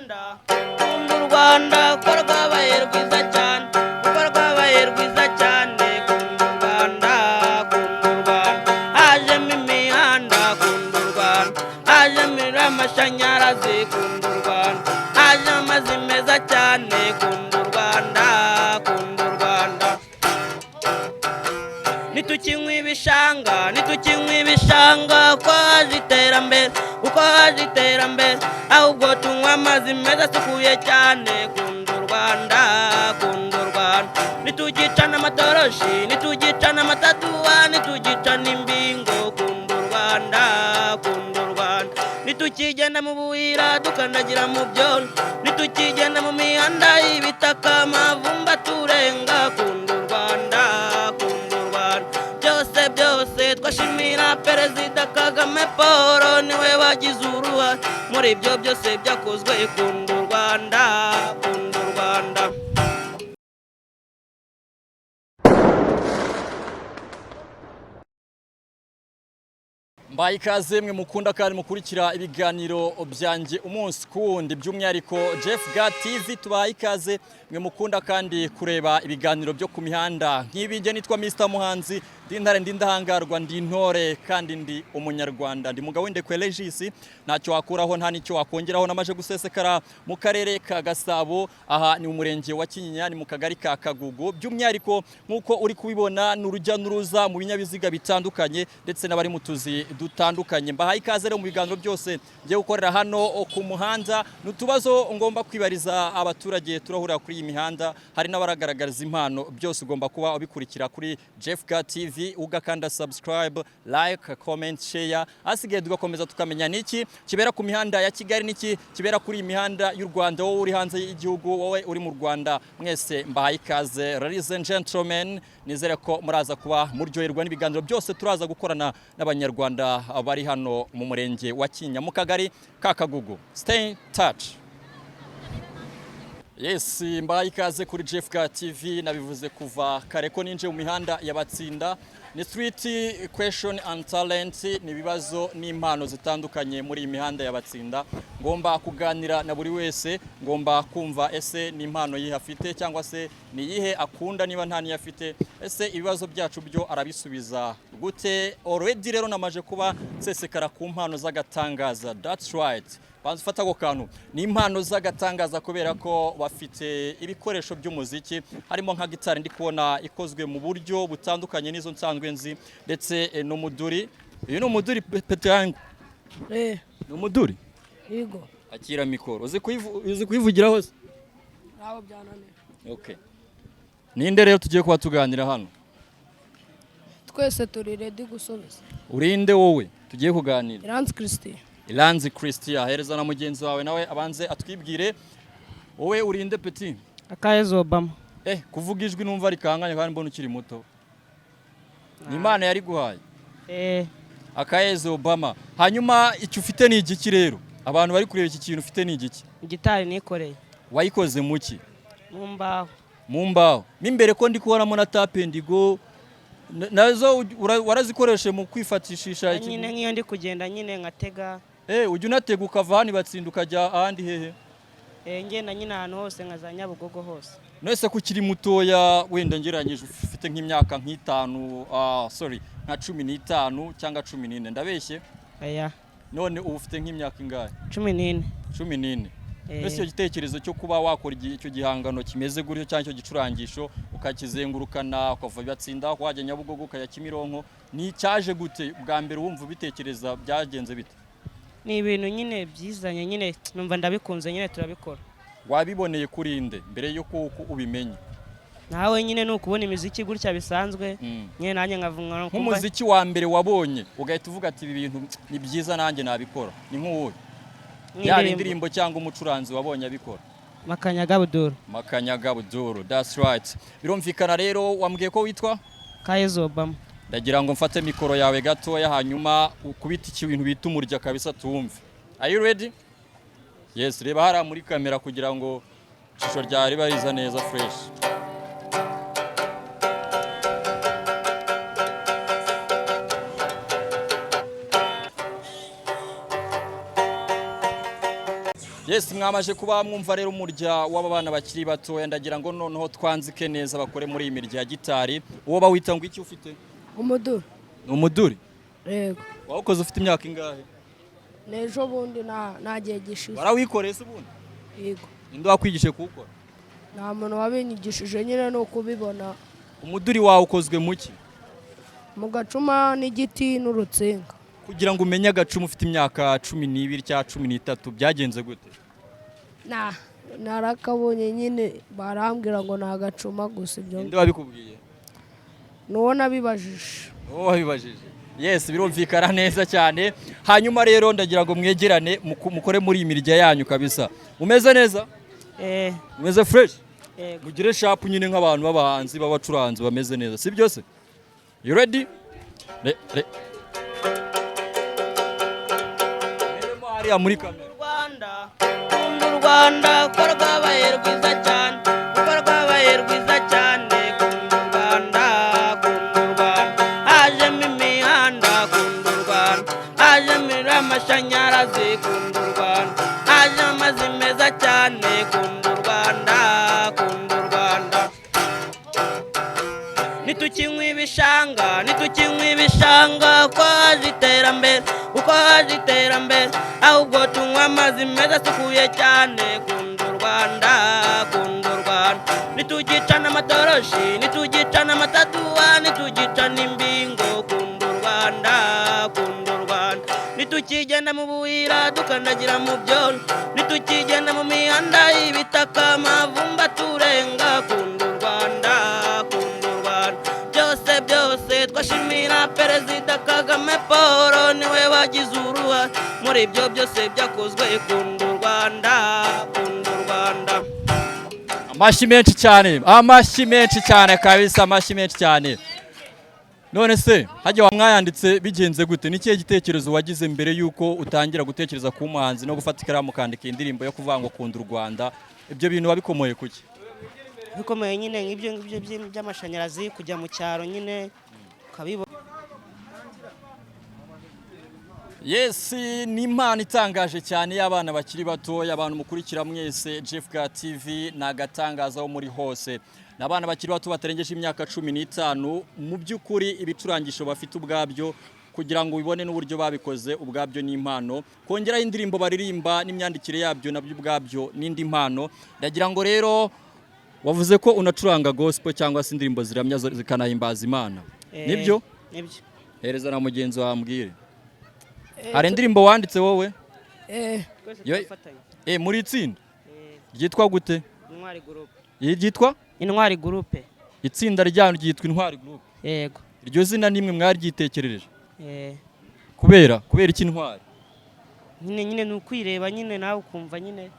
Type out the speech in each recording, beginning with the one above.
Rwanda, kunda u Rwanda kuko rwabaye rwiza cyane, kuko rwabaye rwiza cyane. Kunda u Rwanda, kunda u Rwanda, hajemo imihanda. Kunda u Rwanda, hajemo amashanyarazi. Kunda u Rwanda, hajemo amazi meza cyane. Kunda u Rwanda, kunda u Rwanda. Ntitukinywa ibishanga, ntitukinywa ibishanga, kuko haje iterambere, kuko haje iterambere. Ahubwo tunywa amazi meza asukuye cyane. Kunda u Rwanda, kunda u Rwanda. Ntitugicana amatoroshi, ntitugicana amataduwa, ntitugicana imbingo. Kunda u Rwanda, kunda u Rwanda. Ntitukigenda mu buhira dukandagira mu byondo, ntitukigenda mu mihanda y'ibitaka, amavumba turenga. Kunda u Rwanda, kunda u Rwanda. Byose byose twashimira Perezida Kagame Paul, niwe wagize uruhare muri ibyo byose byakozwe. Kunda u Rwanda, kunda u Rwanda. Mbaye ikaze mwe mukunda kandi mukurikira ibiganiro byanjye umunsi ku wundi, by'umwihariko Jeff Ga TV. Tubaye ikaze mwe mukunda kandi kureba ibiganiro byo ku mihanda nk'ibi. Njye nitwa Mr Muhanzi, ndi intare, ndi indahangarwa, ndi intore kandi ndi umunyarwanda, ndi mugabo w'indekwe Regis, ntacyo wakuraho nta n'icyo wakongeraho. Namaje gusesekara mu karere ka Gasabo, aha ni mu murenge wa Kinyinya, ni mu kagari ka Kagugu. By'umwihariko nk'uko uri kubibona, ni urujya n'uruza mu binyabiziga bitandukanye ndetse n'abari mu tuzi dutandukanye. Mbahaye ikaze rero mu biganiro byose ngiye gukorera hano ku muhanda. Ni utubazo ngomba kwibariza abaturage turahurira kuri iyi mihanda, hari n'abaragaragaza impano. Byose ugomba kuba ubikurikira kuri Jeff Ga TV, ugakanda subscribe, like, comment, share, asigaye tugakomeza tukamenya niki kibera ku mihanda ya Kigali, niki kibera kuri iyi mihanda y'u Rwanda. Wowe uri hanze y'igihugu, wowe uri mu Rwanda, mwese mbahaye ikaze. Ladies and gentlemen, nizere ko muraza kuba muryoherwa n'ibiganiro byose turaza gukorana n'abanyarwanda bari hano mu murenge wa Kinyinya, mu kagari ka Kagugu. Stay in touch. Yes, mbahaye ikaze kuri Jeff Ga TV. Nabivuze kuva kare ko ninje mu mihanda ya Batsinda. Ni street question and talent, ni ibibazo n'impano zitandukanye muri iyi mihanda ya Batsinda. Ngomba kuganira na buri wese, ngomba kumva ese ni impano yihe afite, cyangwa se ni iyihe akunda niba nta niyo afite, ese ibibazo byacu byo arabisubiza gute. Already rero namaje kuba nsesekara ku mpano z'agatangaza. That's right, banza ufata ako kantu, ni impano z'agatangaza kubera ko bafite ibikoresho by'umuziki, harimo nka gitari ndi kubona ikozwe mu buryo butandukanye n'izo nsanzwe nzi, ndetse n'umuduri. Uyu ni umuduri, petango? Eh, ni umuduri? Yego. Akira mikoro, uzi kuyivugira hose? Ntabwo byananiye. Okay, ninde rero tugiye kuba tuganira hano? Twese turi ready gusubiza. Urinde wowe tugiye kuganira? Iranzi Christian. Iranzi Christian. Hereza na mugenzi wawe, nawe abanze atwibwire. Wowe urinde, petit? Akayezu Obama. Kuvuga ijwi numva rikanganye kandi mbona ukiri muto, ni Imana yari guhaye? Eh. Akayezu Obama. Hanyuma icyo ufite ni igiki rero? Abantu bari kureba, iki kintu ufite ni igiki? Gitari nikoreye. Wayikoze mu ki? Mu mbaho. Mu mbaho. Mo imbere ko ndi kubonamo na tapendigo, nazo warazikoreshe mu kwifatishisha iki? Nyine nk'iyo ndi kugenda nyine nkatega. Ujya unatega ukava hano batsinda ukajya ahandi hehe? Eh, ngenda nyine ahantu hose, nka za Nyabugogo hose. None ko ukiri mutoya, wenda ngereranyije ufite nk'imyaka nk'itanu, sorry, nka 15 cyangwa 14, ndabeshye? Aya. None ubu ufite nk'imyaka ingahe? 14. 14. Eh. Mbese icyo gitekerezo cyo kuba wakora icyo gihangano kimeze gutyo, cyangwa icyo gicurangisho, ukakizengurukana, ukava Batsinda wajya Nyabugogo, ukajya Kimironko, ni cyaje gute? Bwa mbere wumva ubitekereza byagenze bite? Ni ibintu nyine byizanye nyine, numva ndabikunze nyine, turabikora. Wabiboneye kuri nde mbere yo kuko ubimenya? Nawe nyine ni ukubona imiziki gutya bisanzwe nyine, nanjye nkavuga. Nk'umuziki wa mbere wabonye ugahita uvuga ati ibi bintu ni byiza, nanjye nabikora, ni nk'uwuhe? Yaba indirimbo cyangwa umucuranzi wabonye abikora? Makanyaga Abdul. Makanyaga Abdul, that's right. Birumvikana rero. Wambwiye ko witwa? Kayezu Obama. Ndagira ngo mfate mikoro yawe gatoya, hanyuma ukubite ikintu bita umurya kabisa tuwumve. Are you ready? Yes. Reba hariya muri kamera kugira ngo ishusho ryawe riba riza neza, fresh. Yes, mwamaje kuba mwumva rero umurya w'aba bana bakiri batoya. Ndagira ngo noneho twanzike neza, bakore muri iyi mirya ya gitari. Uwo bawita ngo iki ufite? Umuduri. Ni umuduri? Yego. Wawukoze ufite imyaka ingahe? N'ejo bundi, nta gihe gishize. Warawikoreye se ubundi? Yego. Ninde wakwigishije kuwukora? Nta muntu wabinyigishije nyine, ni ukubibona. Umuduri wawe ukozwe mu ki? Mu gacuma n'igiti n'urutsinga. Kugira ngo umenye agacuma ufite imyaka 12 cyangwa 13, byagenze gute? Narakabonye nyine, barambwira ngo ni agacuma gusa ibyo. Ninde wabikubwiye? Nuwo nabibajije. Wowe wabibajije. Yes, birumvikana neza cyane. Hanyuma rero ndagira ngo mwegerane, mukore muri iyi mirya yanyu kabisa. Umeze neza? Eh. Umeze fresh? Yego. Mugire sharp nyine nk'abantu b'abahanzi, b'abacuranzi bameze neza, si byo se? You ready? Re re. Remo hariya muri kamera. Rwanda, kunda u Rwanda kuko rwabaye rwiza cyane, kuko rwabaye rwiza cyane. Kunda u Rwanda, kunda u Rwanda, hajemo imihanda. Kunda u Rwanda, hajemo amashanyarazi. Kunda u Rwanda, hajemo amazi meza cyane. Kunda u Rwanda, kunda u Rwanda. Ntitukinywa ibishanga, ntitukinywa ibishanga, kuko haje iterambere, kuko haje iterambere. Ahubwo tunywa amazi meza asukuye cyane. Kunda u Rwanda, kunda u Rwanda. Ntitugicana amatoroshi, ntitugicana amataduwa, ntitugicana imbingo. Kunda u Rwanda, kunda u Rwanda. Ntitukigenda mu buhira dukandagira mu byondo, ntitukigenda mu mihanda y'ibitaka, amavumba turenga. Kunda u Rwanda, kunda u Rwanda. Byose byose twashimira Perezida Kagame Paul, niwe wagize uruhare muri ibyo byose byakozwe. Kunda u Rwanda, kunda u Rwanda. Amashyi menshi cyane, amashyi menshi cyane kabisa, amashyi menshi cyane. None se hajya mwayanditse bigenze gute? Ni ikihe gitekerezo wagize mbere y'uko utangira gutekereza ku muhanzi no gufata ikaramu ukandika indirimbo yo kuvuga ngo kunda u Rwanda? Ibyo bintu wabikomoye kuki? Bikomeye nyine, nk'ibyo ngibyo by'amashanyarazi, kujya mu cyaro nyine ukabibona. Yes, ni impano itangaje cyane y'abana bakiri batoya. Abantu mukurikira mwese Jeff Ga TV, ni agatangaza aho muri hose. Ni abana bakiri bato batarengeje imyaka 15. Mu by'ukuri ibicurangisho bafite ubwabyo, kugira ngo ubibone n'uburyo babikoze ubwabyo ni impano. Kongeraho indirimbo baririmba n'imyandikire yabyo, nabyo ubwabyo n'indi mpano. Ndagira ngo rero, wavuze ko unacuranga gospel cyangwa se indirimbo ziramya zikanahimbaza Imana. Nibyo? Nibyo. Hereza na mugenzi wawe ambwire. Hari indirimbo wanditse wowe? Eh. Twese turafatanya. Muri itsinda Eh. ryitwa gute? Intwari Groupe. Iri ryitwa? Intwari Groupe. Itsinda ryanyu ryitwa Intwari Groupe? Yego. Iryo zina nimwe mwaryitekerereje? Eh. Kubera iki Intwari? Nyine ni ukwireba nyine, nawe ukumva nyine.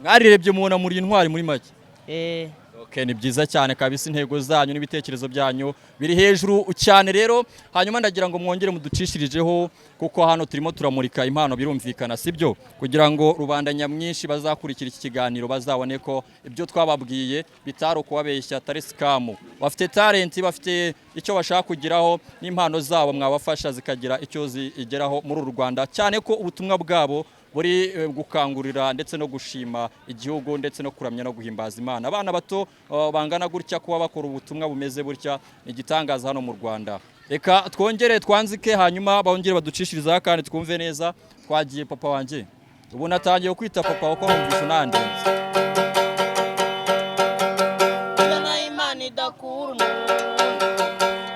Mwarirebye mubona muri intwari muri make? Eh. Okay, ni byiza cyane kabisa. Intego zanyu n'ibitekerezo byanyu biri hejuru cyane rero. Hanyuma ndagira ngo mwongere muducishirijeho, kuko hano turimo turamurika impano, birumvikana, sibyo? Kugira ngo rubanda nyamwinshi bazakurikira iki kiganiro bazabone ko ibyo twababwiye bitari ukubabeshya, atari scam. Bafite talent, bafite icyo bashaka kugeraho, n'impano zabo mwabafasha zikagira icyo zigeraho muri uru Rwanda, cyane ko ubutumwa bwabo buri gukangurira ndetse no gushima igihugu ndetse no kuramya no guhimbaza Imana. Abana bato bangana gutya kuba bakora ubutumwa bumeze gutya ni igitangaza hano mu Rwanda. Reka twongere twanzike, hanyuma bongere baducishirizeho kandi twumve neza. Twagiye, papa wanjye. Ubu natangiye kwita papa kuko numvise unandenze. Burya naho Imana idakura umuntu,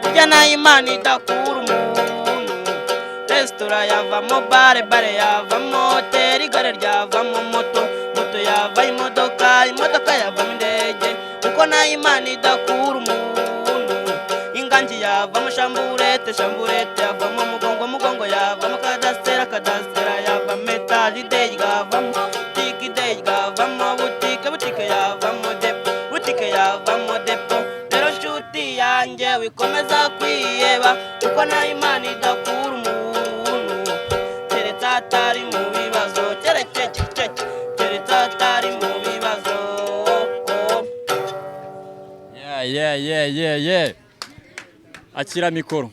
burya naho Imana idakura umuntu, resitora yavamo bare, bare yavamo hoteli, igare ryavamo moto, moto yava imodoka, imodoka yavamo indege. Kuko naho Imana idakura umuntu, inganji yavamo chambrette, chambrette yavamo mugongo, mugongo yavamo kadasitera, kadasitera yavamo etaje, idege ikavamo butike, idege ikavamo butike, butike yavamo depo, butike yavamo depo. Rero nshuti yanjye, wikomeza kwiheba, kuko naho Imana idakura umuntu, keretse atari mu bibazo, keretse atari mu bibazo. Yeah. Akira mikoro.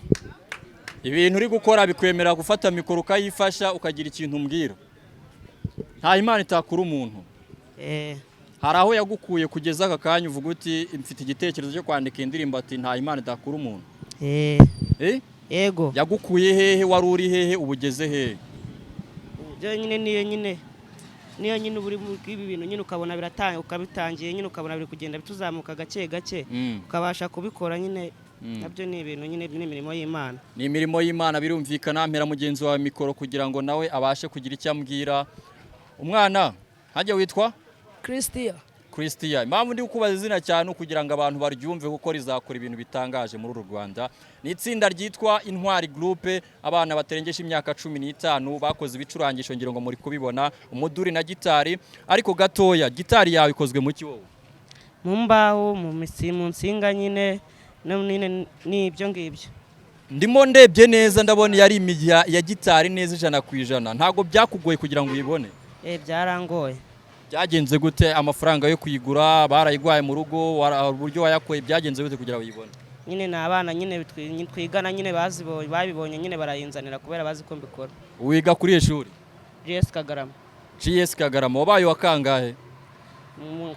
Ibintu uri gukora bikwemera gufata mikoro ukayifasha, ukagira ikintu umbwira. Nta Imana itakura umuntu. Eh. Hari aho yagukuye kugeza aka kanya uvuga uti mfite igitekerezo cyo kwandika indirimbo, ati nta Imana itakura umuntu? Eh. Eh? Yego. Yagukuye hehe? Wari uri hehe? Ubugeze hehe? Byo nyine niyo nyine niyo nyine uba uri muri ibi bintu nyine, ukabona biratanga, ukabitangiye nyine, ukabona biri kugenda bituzamuka gake gake, ukabasha kubikora nyine. Nabyo ni ibintu nyine, ni imirimo y'Imana. Ni imirimo y'Imana, birumvikana. Mpera mugenzi wawe mikoro kugira ngo nawe abashe kugira icyo ambwira. Umwana hajya witwa? Christian. Christian. Impamvu ndi kukubaza izina cyane kugira ngo abantu baryumve, kuko rizakora ibintu bitangaje muri uru Rwanda. Ni itsinda ryitwa Intwari Group, abana batarengeje imyaka 15 bakoze ibicurangisho, ngira ngo muri kubibona, umuduri na gitari. Ariko gatoya, gitari yawe ikozwe mu ki wowe? Mu mbaho, mu misi, mu nsinga nyine, no nyine ni ibyo ngibyo. Ndimo ndebye neza ndabona yari imijya ya gitari neza 100%. Ntabwo byakugoye kugira ngo uyibone? Eh, byarangoye. Byagenze gute? Amafaranga yo kuyigura barayiguhaye mu rugo? Uburyo wayakoye byagenze gute kugira ngo uyibone? Nyine ni abana nyine twigana nyine bazibonye, babibonye nyine barayinzanira kubera bazi ko mbikora. Wiga kuri iri shuri? GS Kagarama. GS Kagarama. Wabaye wa kangahe?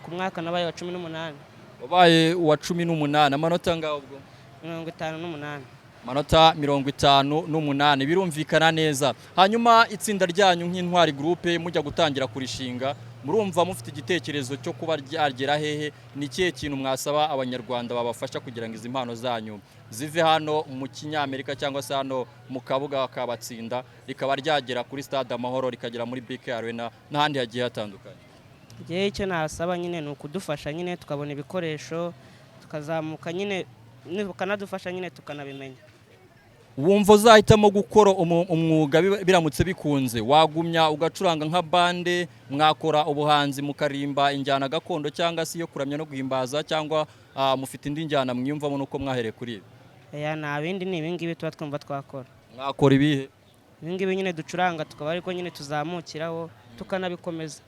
Ku mwaka nabaye wa 18. Wabaye uwa 18. Amanota ngaho ubwo? 58. Amanota 58, birumvikana neza. Hanyuma itsinda ryanyu nk'Intwari Group, mujya gutangira kurishinga murumva mufite igitekerezo cyo kuba ryagera hehe? Ni ikihe kintu mwasaba Abanyarwanda babafasha kugira ngo izi mpano zanyu zive hano mu Kinyamerika cyangwa se hano mu Kabuga kabatsinda, rikaba ryagera kuri Stade Amahoro, rikagera muri BK Arena n'ahandi hagiye hatandukanye? Njyewe icyo nasaba nyine ni ukudufasha nyine tukabona ibikoresho, tukazamuka nyine, bakanadufasha nyine tukanabimenya. Wumva uzahitamo gukora umwuga biramutse bikunze, wagumya ugacuranga nka band, mwakora ubuhanzi mukarimba injyana gakondo cyangwa se iyo kuramya no guhimbaza, cyangwa mufite indi njyana mwiyumvamo nuko mwahereye kuri ibi? Aya nta bindi, ni ibingibi tuba twumva twakora. Mwakora ibihe? Ibingibi nyine ducuranga, tukaba ariko nyine tuzamukiraho tukanabikomeza.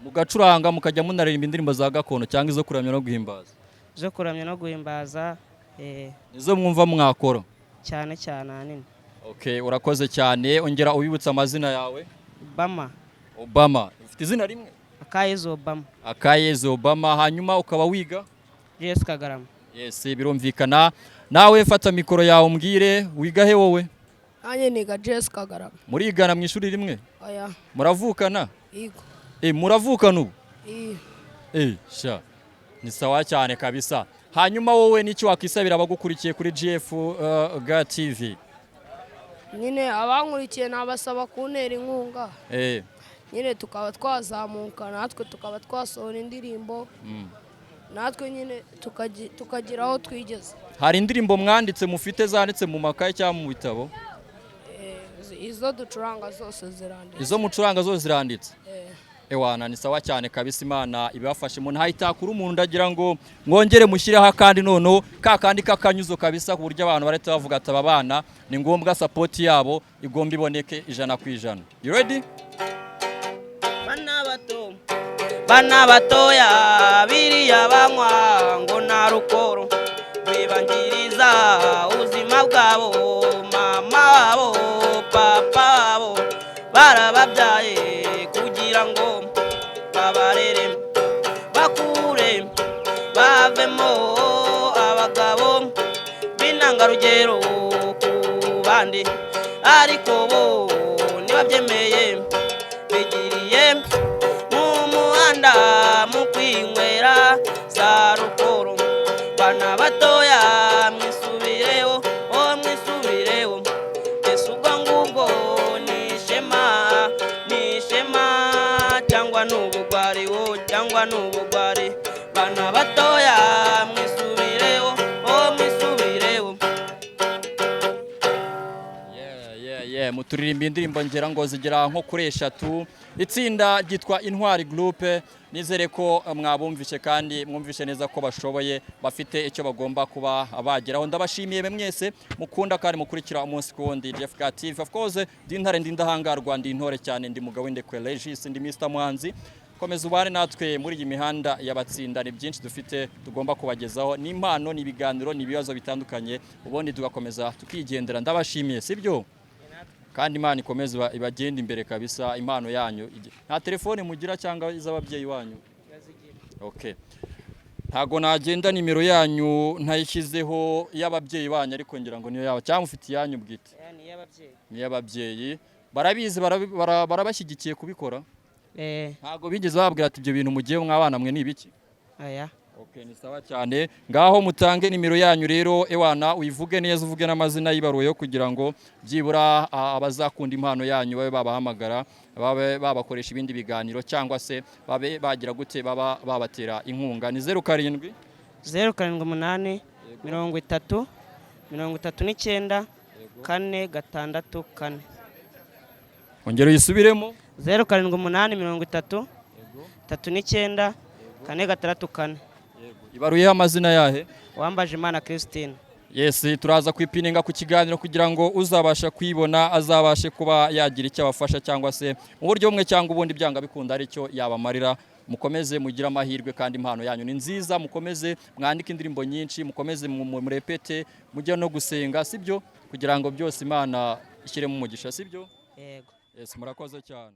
Mugacuranga mukajya munaririmba indirimbo za gakondo cyangwa izo kuramya no guhimbaza? Zo kuramya no guhimbaza, eh. Nizo mwumva mwakora? Cyane cyane ahanini. Okay, urakoze cyane. Ongera ubibutse amazina yawe. Obama. Obama. Ufite izina rimwe? Akayezu Obama. Akayezu Obama. Hanyuma ukaba wiga? GS Kagarama. Yes, birumvikana. Nawe fata mikoro yawe umbwire, wiga he wowe? Nanjye niga GS Kagarama. Murigana mu ishuri rimwe? Oya. Muravukana? Yego. Eh, muravukana ubu? Iyo. Eh, sha. Ni sawa cyane kabisa. Hanyuma wowe n'icyo wakisabira abagukurikiye kuri GF Ga TV? Nyine abankurikiye nabasaba kuntera inkunga, nyine tukaba twazamuka natwe, tukaba twasohora indirimbo natwe nyine tukagira aho twigeze. Hari indirimbo mwanditse mufite zanditse mu makaye cyangwa mu bitabo? Eh, izo ducuranga zose ziranditse. Izo mucuranga zose ziranditse? Eh. Ewana, ni sawa cyane kabisa, Imana ibafashe. Umuntu hayitakura umuntu, ndagira ngo mwongere mushyireho akandi noneho ka kandi k'akanyuzo kabisa, ku buryo abantu barahita bavuga ati aba bana ni ngombwa, support yabo igomba iboneke 100%. You ready? Bana bato, bana batoya, biriya banywa ngo nta rukoro bibangiriza ubuzima bwabo. Mama wabo, papa wabo barababyaye kugira ngo babarere, bakure bavemo abagabo b'intangarugero ku bandi, ariko bo ntibabyemeye, bigiriye mu muhanda mu kwinywera za rukoro. Bana batoya, mwisubireho, oh mwisubireho. Ese ubwo ngubwo ni ishema, ni ishema cyangwa ni ubugwari wo, cyangwa ni ubugwari? Bana batoya, mwisubireho, oh mwisubireho. Yeah. Muturirimba indirimbo ngera ngo zigera nko kuri eshatu. Itsinda ryitwa Intwari Group, nizere ko mwabumvishe kandi mwumvishe neza ko bashoboye, bafite icyo bagomba kuba bageraho. Ndabashimiye mwe mwese mukunda kandi mukurikira umunsi ku wundi Jeff Ga TV. Of course, ndi intare, ndi ndahangarwa, ndi intore cyane, ndi mugabo w'indekwe Regis, ndi Mr Muhanzi. Komeza ubane natwe muri iyi mihanda y'abatsinda, ni byinshi dufite tugomba kubagezaho, ni impano, ni ibiganiro, ni ibibazo bitandukanye, ubundi tugakomeza tukigendera. Ndabashimiye, sibyo? Kandi Imana ikomeze ibagende imbere kabisa. Impano yanyu nta telefone mugira cyangwa iz'ababyeyi banyu? Okay, ntago nagenda nimero yanyu ntayishyizeho y'ababyeyi banyu, ariko ngira ngo niyo yaba cyangwa mufite iyanyu bwite? Ni iy'ababyeyi. Ni iy'ababyeyi. Barabizi, barabashyigikiye kubikora? Eh. Ntago bigeze bababwira ati: "Ibyo bintu mugiye mwabana mwe ni ibiki"? Aya. Okay, ni sawa cyane. Ngaho mutange nimero yanyu rero. Ewana, uyivuge neza, uvuge n'amazina y'ibaruweyo kugira ngo byibura abazakunda impano yanyu babe babahamagara, babe babakoresha ibindi biganiro cyangwa se babe bagira gute, baba babatera inkunga. Ni 07? 078 30 39 464. Ongera uyisubiremo. 078 30 39 464. Ibaruyeho amazina yahe? Wambaje Imana Christine. Yes, turaza kwipininga ku kiganiro kugira ngo uzabasha kuyibona azabashe kuba yagira icyo abafasha cyangwa se mu buryo bumwe cyangwa ubundi, byanga bikunda ari cyo yabamarira. Mukomeze mugire amahirwe, kandi impano yanyu ni nziza. Mukomeze mwandike indirimbo nyinshi, mukomeze murepete, mujye no gusenga, sibyo? Kugira ngo byose Imana ishyiremo umugisha, sibyo? Yego. Yes, murakoze cyane.